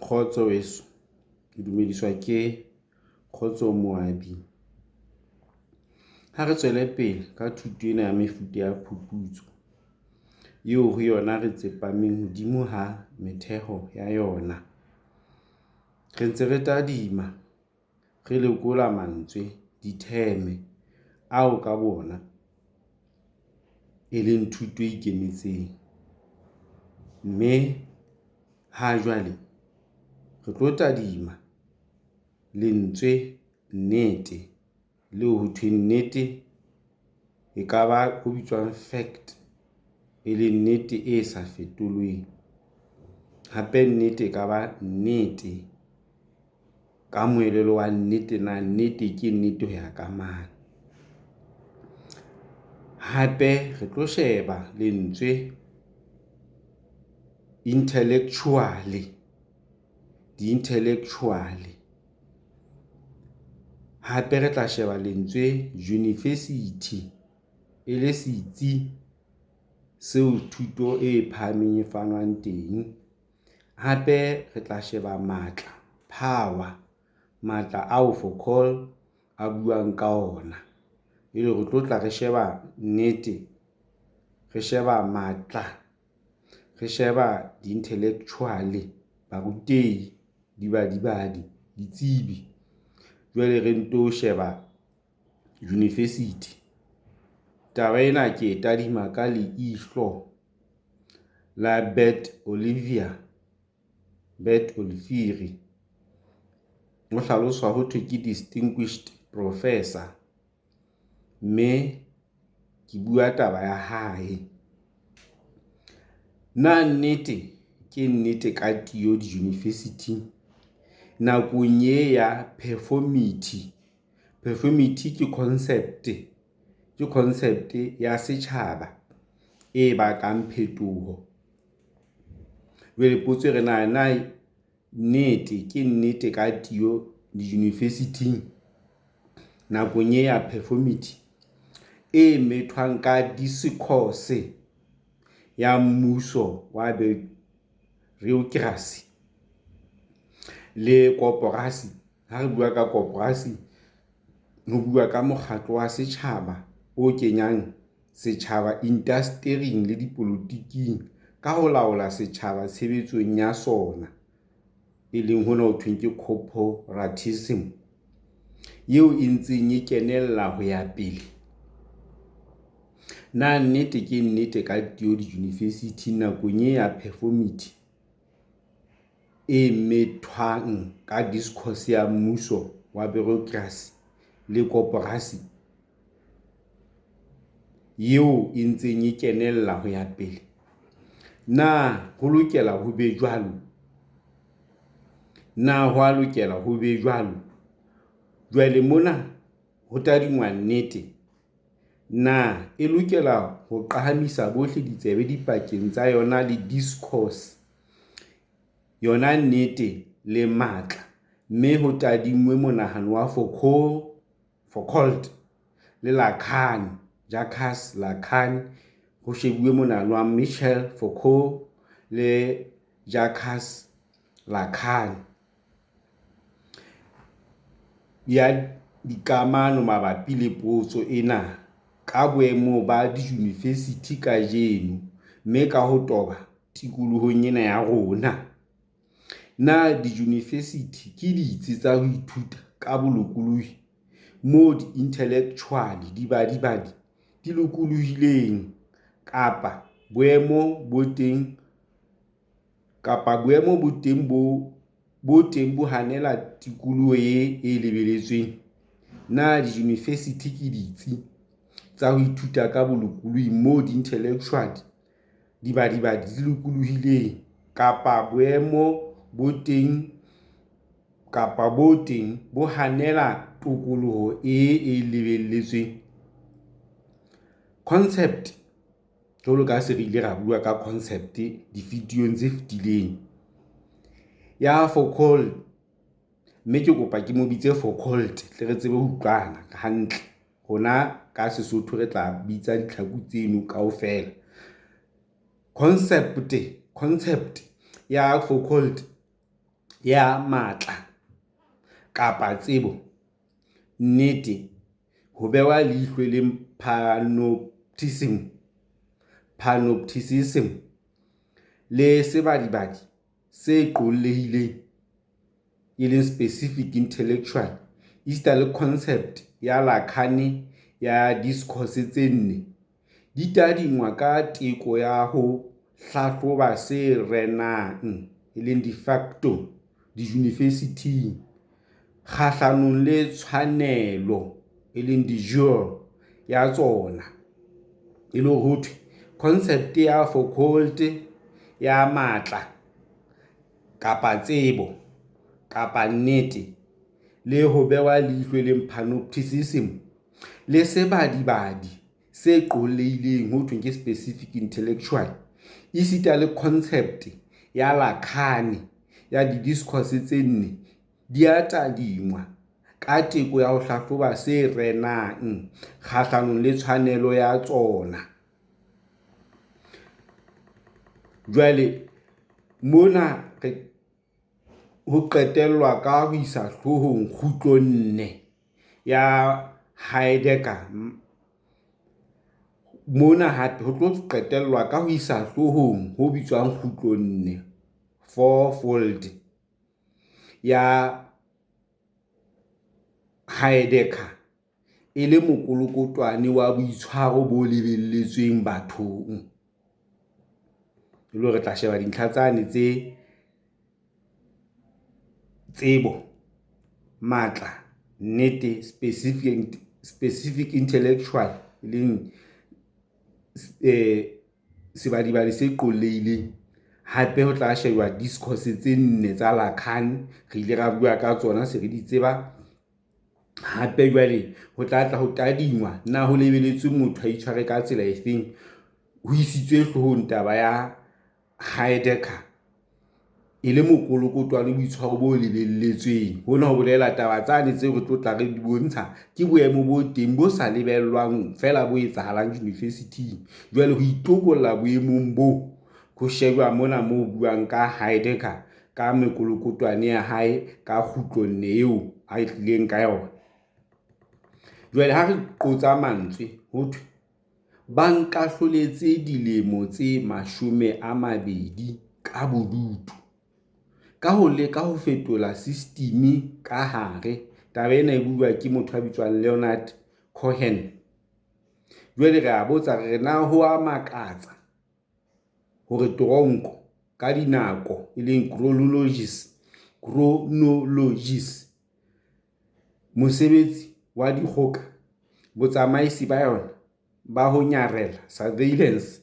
Kgotso weso, ke dumediswa ke Kgotso Moabi. Ha re tswele pele ka thuto ena ya mefuta ya phuputso eo ho yona re tsepameng hodimo ha metheho ya yona. Re ntse re tadima, re lekola mantswe, ditheme, ao ka boona e leng thuto e ikemetseng, mme ha jwale re tlo tadima lentswe nnete leo ho thweng nnete ekaba ho bitswang fact, e leng nnete e sa fetolweng. Hape nnete ekaba nnete ka moelelo wa nnete na nnete ke nnete ho ya ka mang. Hape re tlo sheba lentswe intellectual, di-intellectual. Hape re tla sheba lentswe university e le setsi seo thuto e phahameng e fanwang teng. Hape re tla sheba matla, power, matla ao Foucault a buang ka ona. Jwale re tlo tla re sheba nnete, re sheba matla, re sheba di-intellectual, barutehi, dibadibadi, ditsebi. Jwale re nto sheba university. Taba ena ke e tadima ka leihlo la Bert Olivier, Bert Olivier. Ho hlaloswa ho thwe ke distinguished professor, mme ke bua taba ya hae. Na nnete ke nnete ka tiyo di-university-ing nakong ye ya performity? Performity ke concept, ke concept ya setjhaba e bakang phetoho. Jwale potso e re na na nnete ke nnete ka tiyo di-university-ing nakong e ya performity e methwang ka discourse ya mmuso wa bureaucracy le koporasi. Ha re bua ka koporasi, ho bua ka mokgatlo wa setjhaba o kenyang setjhaba indastering le dipolotiking ka ho laola setjhaba tshebetsong ya sona, e leng hona ho thweng ke corporatism eo e ntseng e kenella ho ya pele. Na nnete ke nnete ka tiyo di-university nakong e ya performity e methwang ka discourse ya mmuso wa bureaucracy le koporasi eo e ntseng e kenella ho ya pele? Na ho lokela ho be jwalo? Na ho a lokela ho be jwalo? Jwale mona ho tadingwa nnete. Na e lokela ho qahamisa bohle ditsebe dipakeng tsa yona le discourse, yona nnete le matla, mme ho tadingwe monahano wa Foucault, Foucault le Lacan, Jacques Lacan, ho shebuwe monahano wa Michel Foucault le Jacques Lacan ya dikamano mabapi le potso ena ka boemo ba di-university kajeno, mme ka ho toba tikolohong ena ya rona. Na di-university ke ditsi tsa ho ithuta ka bolokolohi moo di-intellectual, dibadibadi, di lokolohileng kapa boemo bo teng kapa boemo bo teng bo teng bo hanela tikoloho ee e lebelletsweng? Na di-university ke ditsi tsa ho ithuta ka bolokolohi moo di-intellectual, dibadibadi, di lokolohileng kapa boemo bo teng kapa bo teng bo hanela tokoloho ee e lebelletsweng? Concept jwalo ka ha se re ile ra bua ka concept di-video-ng tse fetileng ya Foucault, mme ke kopa ke mo bitse Foucault tle re tsebe ho utlwana hantle. Rona ka Sesotho re tla bitsa ditlhaku tseno kaofela. Concept, concept ya Foucault ya matla kapa tsebo, nnete, ho beha leihlo eleng panopticism, le sebadibadi se qollehileng eleng specific intellectual, esita le concept ya Lacan ya discourse tse nne, di tadingwa ka teko ya ho hlahloba se renang eleng de facto diyunivesithing kgahlanong le tshwanelo eleng de jure ya tsona. E le hore ho thwe concept ya Foucault ya matla kapa tsebo kapa nnete le ho beha leihlo eleng panopticism le sebadibadi se qollehileng ho thweng ke specific intellectual, esita le concept ya Lacan ya di-discourse tse nne, di a tadingwa ka teko ya ho hlahloba se renang kgahlanong le tshwanelo ya tsona. Jwale mona re ho qetellwa ka ho isa hloohong kgutlonne ya Heidegger. Mona hape ho tlo qetellwa ka ho isa hloohong ho bitswang kgutlonne fourfold ya Heidegger e le mokolokotwane wa boitshwaro bo lebelletsweng bathong. E le hore re tla sheba dintlha tsane tse tsebo, matla, nnete, specific intellectual leng sebadibadi se qollehileng. Hape ho tla shebwa discourse tse nne tsa Lacan, re ile ra bua ka tsona se re di tseba. Hape jwale ho tla tla ho tadingwa na ho lebelletswe motho a itshware ka tsela efeng, ho isitswe hloohong taba ya Heidegger e le mokolokotwane boitshwaro bo lebelletsweng. Hona ho bolela taba tsane tseo re tlo tla re di bontsha ke boemo bo teng bo sa lebellwang feela bo etsahalang university-ing. Jwale ho itokolla boemong bo ho shejwa mona moo buang ka Heidegger ka mekolokotwane ya hae ka kgutlonne eo a tlileng ka yona. Jwale ha re qotsa mantswe ho thwe, ba nkahloletse dilemo tse 20 ka bodutu, ka ho leka ho fetola sistimi ka hare. Taba ena e bua ke motho a bitswang Leonard Cohen. Jwale re a botsa re re na ho a makatsa hore teronko ka dinako e leng chronologies, mosebetsi wa dikgoka, botsamaisi ba yona ba ho nyarela surveillance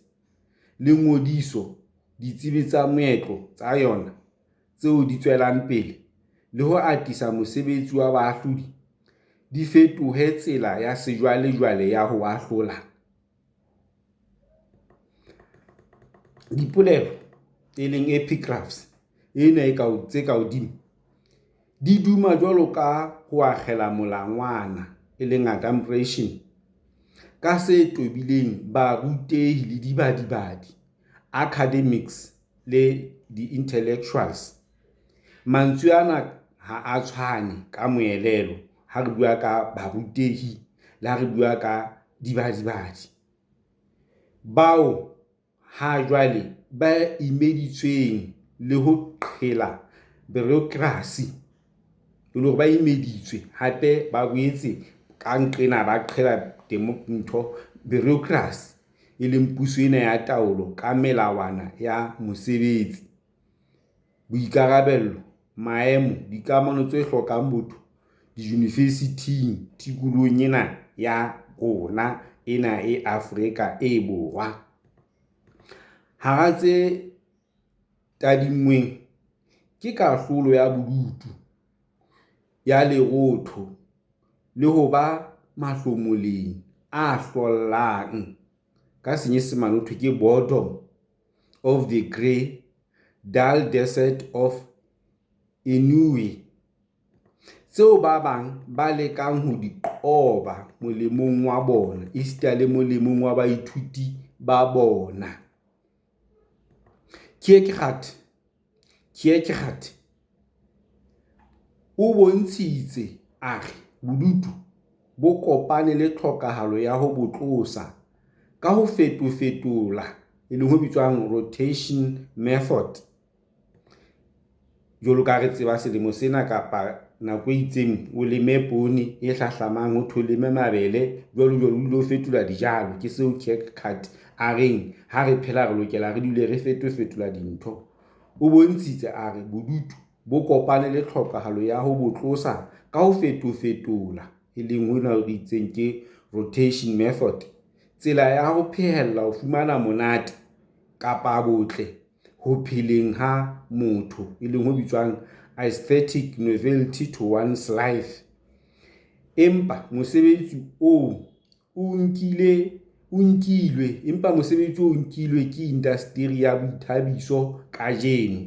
le ngodiso, ditsebi tsa moetlo tsa yona tseo di tswelang pele, le ho atisa mosebetsi wa boahlodi di fetohe tsela ya sejwalejwale ya ho ahlola? Dipolelo, e leng epigraphs ena e ka tse ka hodimo, di duma jwalo ka ho akgela molangwana, e leng adumbration, ka se tobileng barutehi le dibadibadi, academics le di-intellectuals. Mantswe ana ha a tshwane ka moelelo ha re bua ka barutehi le ha re bua ka dibadibadi, bao hajwale ba imeditsweng le ho qhela bureaucracy, e le hore ba imeditswe hape ba boetse ka nqena ba qhela ntho bureaucracy, e leng puso ena ya taolo ka melawana ya mosebetsi, boikarabello, maemo, dikamano tse hlokang botho diyunivesithing tikolohong ena ya rona ena e Afrika e Borwa. Hara tse tadinngweng ke kahlolo ya bodutu, ya lerootho le ho ba mahlomoleng a hlollang, ka Senyesemane ho thwe ke boredom of the grey, dull desert of ennui, tseo ba bang ba lekang ho di qoba molemong wa bona esita le molemong wa baithuti ba bona. Kierkegaard O bontshitse a re bodutu bo kopane le tlhokahalo ya ho bo tlosa ka ho fetofetola, e leng ho bitswang rotation method. Jwalo ka ha re tseba selemo sena kapa nako e itseng o leme poone e hlahlamang ho thwe o leme mabele jwalo jwalo, o dule o fetola dijalo. Ke seo Kerk a reng ha re phela re lokela re dule re fetofetola dintho. O bontshitse a re bodutu bo kopane le tlhokahalo ya ho bo tlosa ka ho fetofetola, e leng hona ho re itseng ke rotation method. Tsela ya ho phehella ho fumana monate kapa botle ho pheleng ha motho, e leng ho bitswang aesthetic novelty to one's life. Empa mosebetsi oo o nkilwe ke indasteri ya boithabiso kajeno,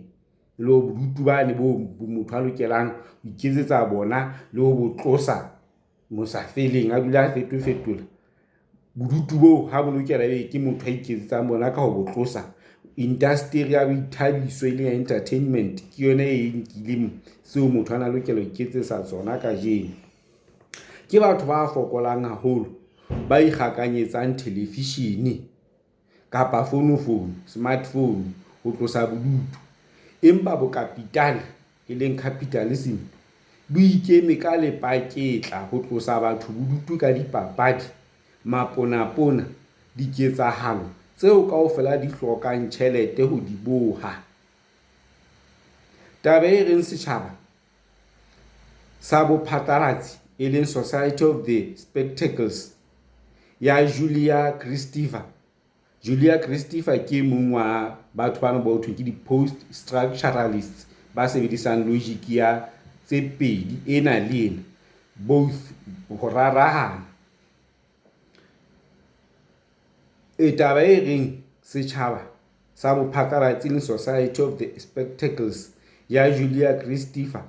le hore bodutu bane boo motho a lokelang ho iketsetsa bona le ho bo tlosa mosafeleng, a dule a fetofetola. Bodutu boo ha bo lokela ebe ke motho a iketsetsang bona ka ho bo tlosa. Indasteri ya boithabiso e leng ya entertainment ke yona e nkileng seo motho ana a lokela ho iketsetsa tsona kajeno. Ke batho ba fokolang haholo, ba ikgakanyetsang thelevishene kapa fonofono, smart phone ho tlosa bodutu. Empa bokapitale, e leng capitalism, bo ikeme ka lepaketla ho tlosa batho bodutu ka dipapadi, maponapona, diketsahalo tseo kaofela di hlokang tjhelete ho di boha. Taba e reng setjhaba sa bophatlalatsi, e leng society of the spectacles ya Julia Kristeva. Julia Kristeva ke e mong wa batho bana bao thweng ke di-post structuralists ba sebedisang logic ya tse pedi, ena le ena, both ho rarahana. E taba e reng setjhaba sa bophatlalatsi le society of the spectacles ya Julia Kristeva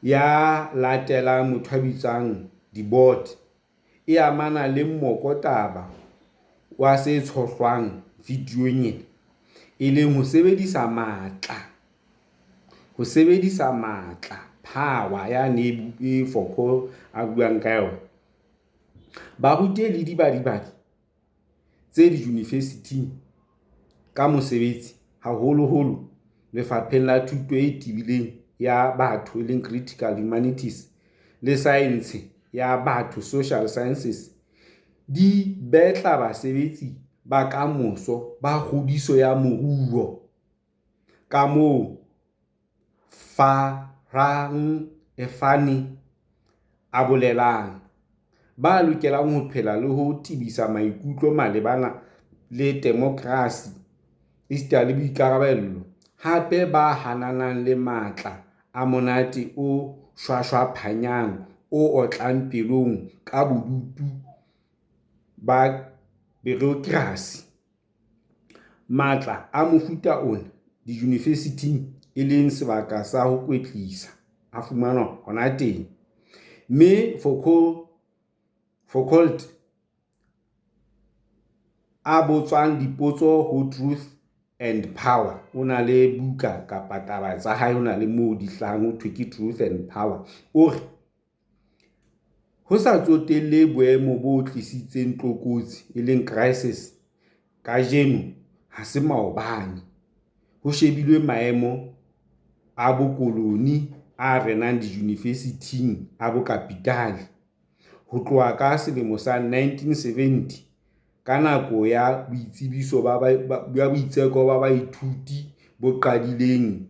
ya latelang motho a bitswang Debord, e amana le mokotaba wa se tshohlwang videong ena, e leng ho sebedisa matla, power yane e Foucault a buang ka yona. Barutehi le dibadibadi tse diyunivesithing ka mosebetsi, haholoholo lefapheng la thuto e tebileng ya batho, e leng critical humanities, le saense ya batho, social sciences, di betla basebetsi ba ka moso ba kgodiso ya moruo, kamoo Farhan Erfani a bolelang, ba lokelang ho phela le ho tebisa maikutlo malebana le demokerasi esita le boikarabelo, hape ba hananang le matla a monate o shwashwaphanyang o otlang pelong ka bodutu ba birokrasi. Matla a mofuta ona diyunivesithing e leng sebaka sa ho kwetlisa, a fumanwa hona teng, mme Foucault a botsang dipotso ho Truth and Power, o na le buka kapa taba tsa hae, ho na le moo di hlahang ho thwe ke Truth and Power. O re, ho sa tsotellehe boemo bo tlisitseng tlokotsi, e leng crisis, kajeno ha se maobane, ho shebilwe maemo a bokolone a renang diyunivesithing a bokapitale, ho tloha ka selemo sa 1970 ka nako ya boitseko ba baithuti bo qadileng,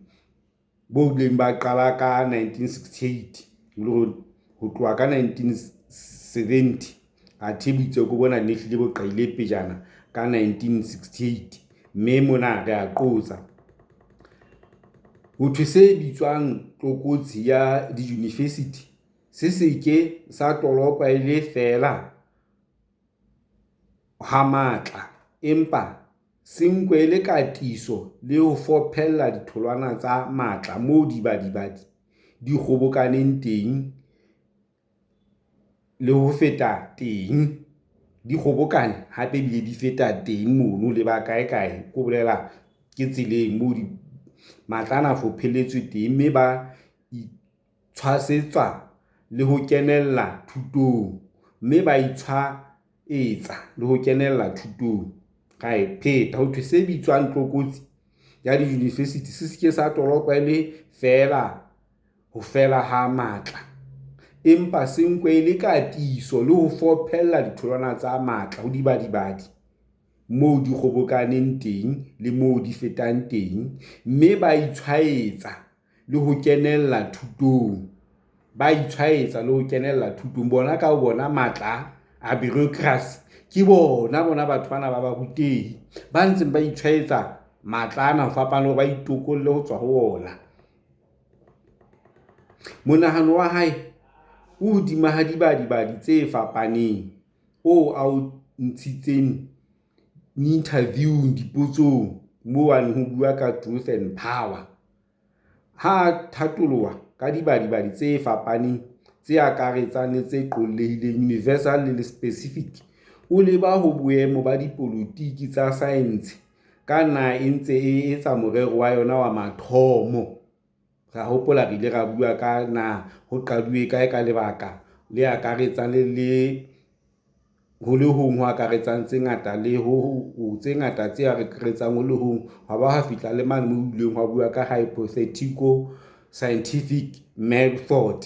bo ileng ba qala ka 1968, le hore ho tloha ka 1970 athe boitseko bona ne hlile bo qadile pejana ka 1968, mme mona re a qotsa. Ho thwe se bitswang tlokotsi ya diyunivesithi se se ke sa tolokwa e le feela ha matla, empa se nkwe e le katiso le ho fophela ditholwana tsa matla moo dibadibadi di kgobokaneng teng le ho feta teng. Di kgobokane hape ebile di feta teng mono le ba kae kae, ke ho bolela ke tseleng moo di matla ana a fopheletswe teng, mme ba. tshwasetsa le ho kenella thutong, mme ba itshwaetsa le ho kenella thutong. Ra e pheta ho thwe se bitswang tlokotsi ya diyunivesithi se se ke sa tolokwa e le feela ho fela ha matla, empa se nkwe e le katiso le ho fophella ditholwana tsa matla ho dibadibadi moo di kgobokaneng teng le moo di fetang teng, mme ba itshwaetsa le ho kenella thutong. Ba itshwaetsa le ho kenella thutong bona ka bona matla a bureaucracy ke bona bona batho bana ba barutehi ba ntseng ba itshwaetsa matla ana ho fapana le hore ba itokolle ho tswa ho ona. Monahano wa hae o hodima ha dibadibadi tse fapaneng oo a o ntshitseng inthaviung dipotsong moo a neng ho bua ka truth and power. Ha a thatoloha ka dibadibadi tse fapaneng tse akaretsang le tse qollehileng, universal le specific, o leba ho boemo ba dipolotiki tsa saense ka na e ntse e etsa morero wa yona wa mathomo. Ra hopola re ile ra bua ka na ho qaduwe kae ka lebaka le akaretsang le ho le hong ho akaretsang tse ngata le ho tse ngata tse akaretsang ho le hong hwa ba ha fihla le mane moo ileng hwa bua ka hypothetico scientific method,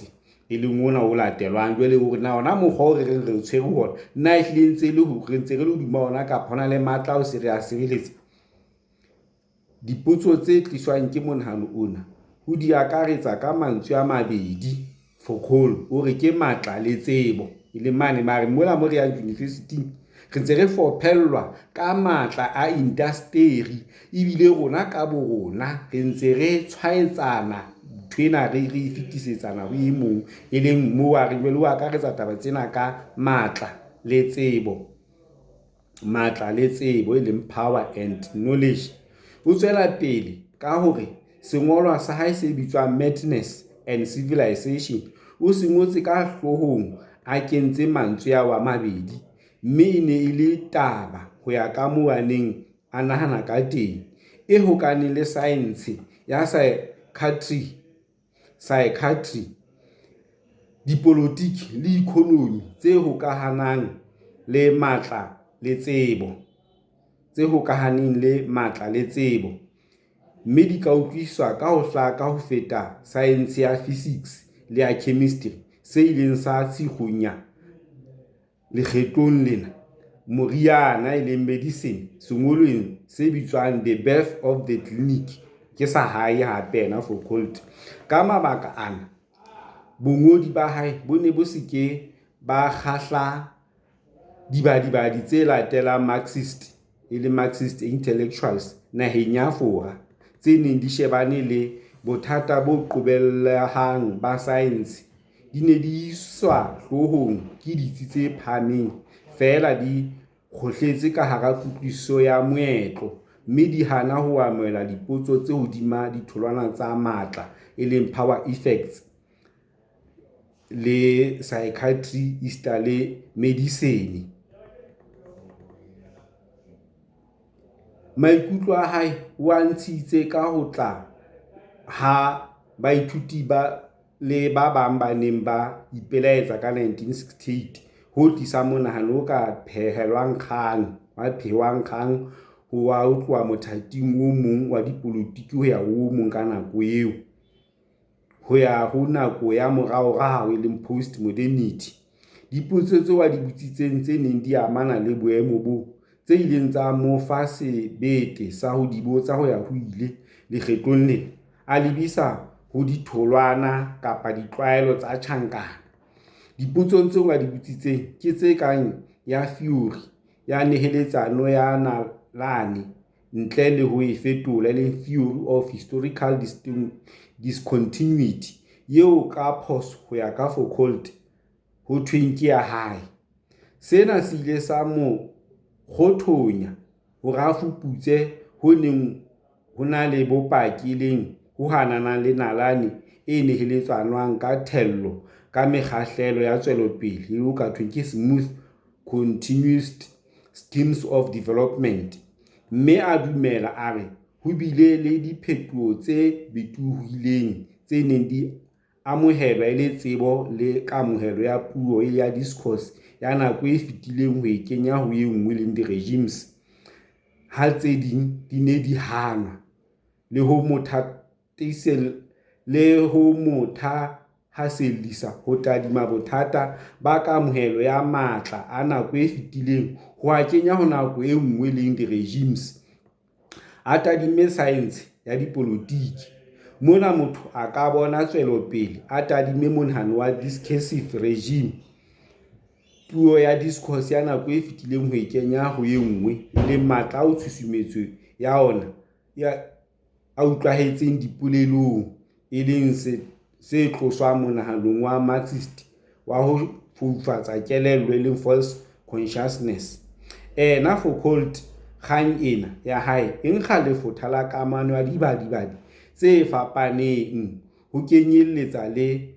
e leng ona o latelwang jwale hore na ona mokgwa o re reng re tshwere ho ona na ehlile ntse e le hore re ntse re le hodima ona kapa hona le matla ao se re a sebeletsa. Dipotso tse tliswang ke monahano ona o di akaretsa ka mantswe a mabedi Foucault o re ke matla le tsebo, e leng mane mare mola mo re yang university-ing re ntse re fophellwa ka matla a indasteri ebile rona ka bo rona re ntse re tshwaetsana nthwena re e fetisetsana ho e mong, e leng moo a re jwale o akaretsa taba tsena ka matla le tsebo, matla le tsebo e leng power and knowledge. O tswela pele ka hore sengolwa sa hae se bitswang Madness and Civilization o se ngotse ka hloohong a kentse mantswe ao a mabedi, mme e ne e le taba ho ya ka moo a neng a nahana ka teng, e hokahaneng le saense ya saekhiatri, dipolotiki le ikonomi tse hokahanang le matla le tsebo, tse hokahaneng le matla le tsebo, mme di ka utlwisiswa ka ho hlaka ho feta saense ya fisiks le ya khemistri, se ileng sa tshikgunya lekgetlong lena moriana e leng medicine sengolweng se bitswang The Birth of the Clinic ke sa hae hape yena Foucault. Ka mabaka ana, bongodi ba hae bo ne bo se ke ba kgahla dibadibadi tse latelang Marxist, e leng Marxist intellectuals naheng ya Fora, tse neng di shebane le bothata bo qobellehang ba saense, di ne di iswa hloohong ke ditsi tse phahameng feela di kgohletse ka hara kutlwisiso ya moetlo, mme di hana ho amohela dipotso tse hodima ditholwana tsa matla, e leng power effects, le psychiatry esita le medicine. Maikutlo a hae o a ntshitse ka ho tla ha baithuti le ba bang ba neng ba ipelaetsa ka 1968 ho tlisang monahano o ka phehelwang kgang, wa phehwang kgang ho wa ho tloha mothating o mong wa dipolotiki ho ya ho o mong ka nako eo, ho ya ho nako ya moraorao e leng post-modernity. Dipotso tseo a di botsitseng tse neng di amana le boemo boo, tse ileng tsa mo fa sebete sa ho di botsa ho-ya-ho-ile lekgetlong lena, a lebisa ho ditholwana kapa ditlwaelo tsa tjhankana. Dipotso tseo a di botsitseng ke tse kang ya theori ya neheletsano ya nalane ntle le ho e fetola, e leng theory of historical discontinuity, eo ka phoso ho ya ka Foucault, ho thweng ke ya hae. Sena se ile sa mo kgothonya hore a fuputse ho neng ho na le bopaki e leng ho hananang le nalane e neheletsanwang ka thello ka mekgahlelo ya tswelopele, ho ka thweng ke smooth continuist schemes of development, mme a dumela a re ho bile le diphetoho tse bitohileng tse neng di amohelwa e le tsebo le kamohelo ya puo ya discourse ya nako e fetileng ho e kenya ho e nngwe, e leng di-regimes, ha tse ding di ne di hanwa, le ho mo thahasellisa ho tadima bothata ba kamohelo ya matla a nako e fetileng ho a kenya ho nako e nngwe, e leng di-regimes, a tadime saense ya dipolotiki, mona motho a ka bona tswelopele a tadime monahano wa discursive regime, puo ya discourse ya nako e fetileng ho e kenya ho e nngwe, e leng matla ao tshusumetso ya ona e utlwahetseng dipolelong, e leng se tlosang monahanong wa Marxist wa ho foufatsa kelello, e leng false consciousness. Ena Foucault kgang ena ya hae e nkga lefotha la kamano ya dibadibadi tse fapaneng ho kenyelletsa le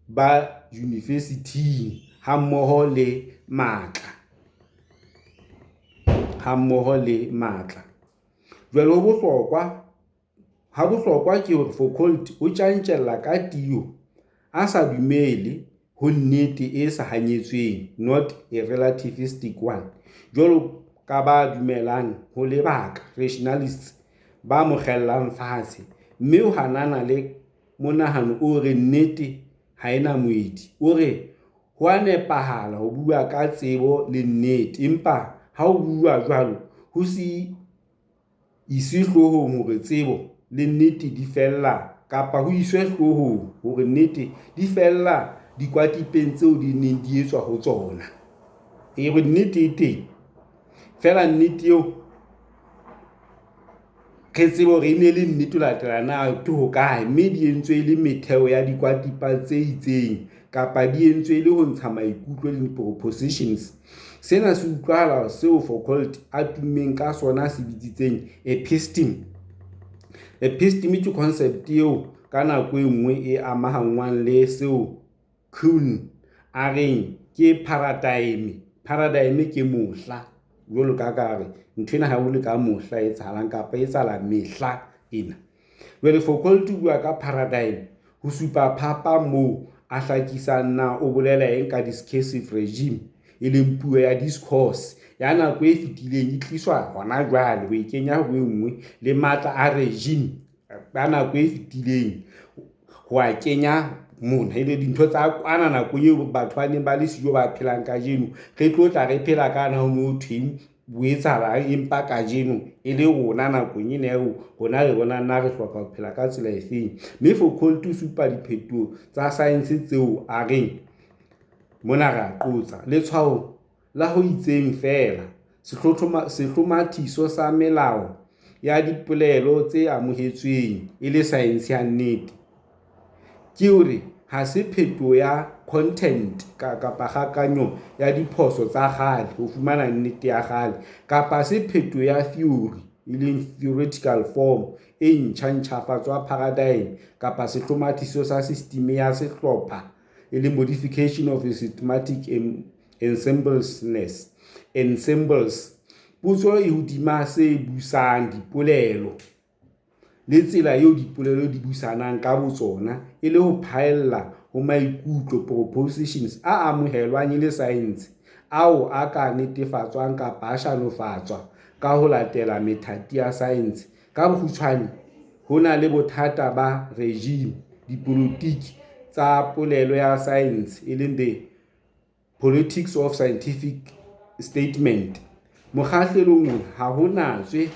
ba diyunivesithing hammoho le matla. Jwale habohlokwa ke hore Foucault o tjantjella ka tiyo a sa dumele ho nnete e sa hanyetsweng, not a relativistic one, jwalo ka ba dumelang ho lebaka, rationalists, ba mo kgellang fatshe, mme o hanana le monahano o reng nnete ha e na moedi. O re ho a nepahala ho bua ka tsebo le nnete, empa ha ho buuwa jwalo ho se iswe hloohong hore tsebo le nnete di fella kapa ho iswe hloohong hore nnete di fella dikwatipeng tseo di neng di etswa ho tsona. E re nnete e teng feela nnete eo re tsebe hore e ne le nnete ho latela na ke hokae, mme di entswe e le metheo ya dikwatipa tse itseng kapa di entswe e le ho ntsha maikutlo le propositions. Sena se utlwahala seo Foucault a tummeng ka sona a se bitsitseng episteme. Episteme ke concept eo ka nako e nngwe e amahanngwang le seo Kuhn a reng ke paradigm. Paradigm ke mohla, jwalo ka ka re nthwena ha o le ka mohla e etsahalang kapa e etsahala mehla ena. Jwale Foucault o bua ka paradigm ho supa phapang moo a hlakisang na o bolela eng ka discursive regime, e leng puo ya discourse ya nako e fetileng e tliswa hona jwale ho e kenya ho e nngwe le matla a regime ba nako e fetileng ho a kenya mona, e le dintho tsa kwana nakong eo batho ba neng ba le siyo ba phelang kajeno re tlo tla re phela ka na ho thweng ho etsahalang, empa kajeno e le rona nakong ena eo rona re bonang na re hloka ho phela ka tsela efeng. Mme Foucault o supa diphetoho tsa saense tseo a reng mona re a qotsa letshwao la ho itseng feela, sehlomathiso sa melao ya dipolelo tse amohetsweng e le saense ya nnete, ke hore ha se phetoho ya content kapa kgakanyo ya diphoso tsa kgale ho fumana nnete ya kgale, kapa ha se phetoho ya theori, e leng theoretical form, e ntjha, ntjhafatso ya paradigm, kapa sehlomathiso sa systeme ya sehlopha, e leng modification of a systematic ensembles. Potso e hodima se busang dipolelo, le tsela eo dipolelo di busanang ka botsona e le ho phaella ho maikutlo, propositions, a amohelwang e le saense, ao a ka netefatswang kapa a shanofatswa ka ho latela methati ya saense. Ka bokgutshwane, ho na le bothata ba regime, dipolotiki tsa polelo ya saense, e leng the politics of scientific statement. Mokgahlelong ona ha ho natswe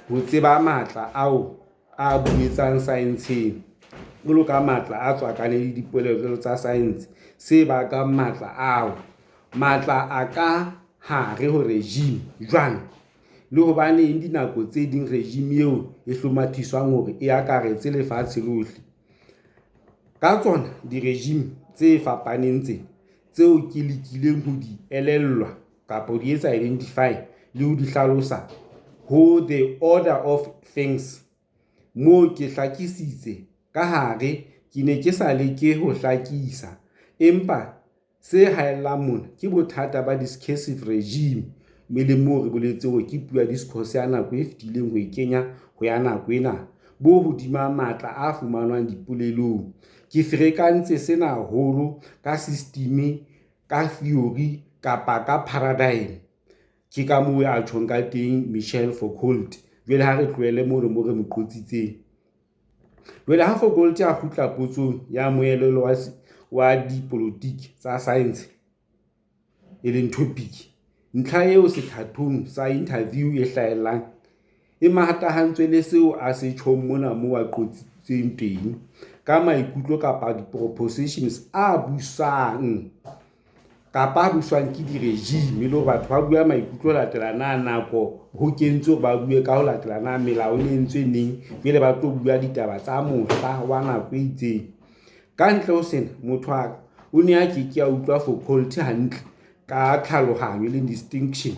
ho tseba matla ao a buetseng saenseng, jwalo ka matla a tswakaneng le dipolelo tsa saense, se bakang matla ao, matla a ka hare ho regime, jwang, le hobaneng dinako tse ding regime eo e hlomathiswa hore e akaretse lefatshe lohle. Ka tsona di-regime tse fapaneng tsena, tseo ke lekileng ho di elellwa kapa ho di etsa identify le ho di hlalosa ho The Order of Things, moo ke hlakisitse ka hare ke ne ke sa leke ho hlakisa, empa se haellang mona ke bothata ba discursive regime, e leng moo re boletseng hore ke puo ya discourse ya nako e fetileng ho e kenya ho ya nako ena. bo hodima matla a fumanwang dipolelong. Ke ferekantse sena haholo ka system, ka theory kapa ka paradigm. Ke ka moo a tjhong ka teng Michel Foucault. Jwale ha re tlohele mono mo re mo qotsitseng. Jwale ha Foucault a kgutla potsong ya moelelo wa dipolotiki tsa science, e leng topic, ntlha eo sethathong sa interview e hlahellang e matahantswe le seo a se tjhong mona moo a qotsitsweng teng ka maikutlo kapa di-propositions a busang kapa a buswang ke di-regime, e le hore batho ba bua maikutlo ho latela na nako ho kentswe hore ba bue ka ho latela na melao e entswe neng, jwale ba tlo bua ditaba tsa mohla wa nako e itseng. Ka ntle ho sena, motho o ne a ke ke a utlwa Foucault hantle ka tlhalohanyo, e leng distinction,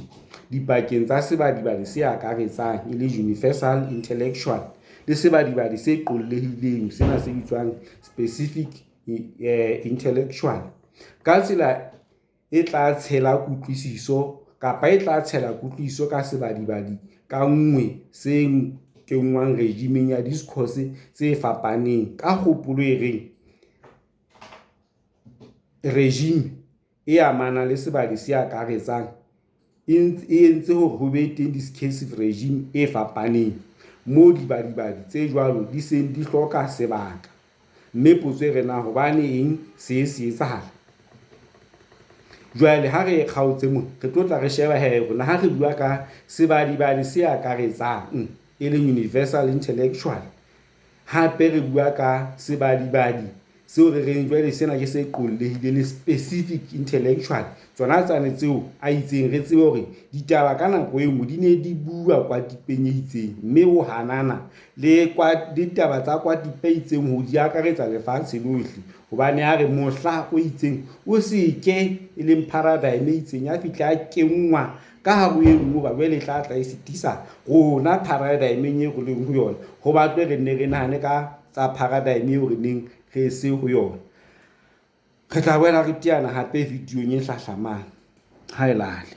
dipakeng tsa sebadibadi se akaretsang, e leng universal intellectual, le sebadibadi se qollehileng, sena se bitswang specific intellectual, ka tsela e tla tshela kutlwisiso kapa e tla tshela kutlwisiso ka sebadibadi ka nngwe se kenngwang regimeng ya discourse tse fapaneng ka kgopolo e reng regime e amanang le sebadi se akaretsang e entse hore ho be teng discursive regime e fapaneng, moo dibadibadi tse jwalo di seng di hloka sebaka, mme potso e re na hobaneng see se etsahala? Jwale ha re kgaotse mona, re tlo tla re sheba hee hore na ha re bua ka sebadibadi se akaretsang, e leng universal intellectual, hape re bua ka sebadibadi seo re reng jwale sena ke se qollehile le specific intellectual, tsona tsane tseo a itseng re tsebe hore ditaba ka nako e nngwe di ne di bua kwa tipeng e itseng, mme o hanana le ditaba tsa kwa tipe e itseng ho di akaretsa lefatshe lohle, hobane a re mohla o itseng o se ke, e leng paradigm e itseng ya fihla ya kenngwa ka hare ho e nngwe hoba jwale e tla tla e sitisa rona paradigm-eng eo re leng ho yona, ho batlwe re nne re nahane ka tsa paradigm eo re neng re se ho yona. Re tla boela re teana hape videong e hlahlamang. Haelale.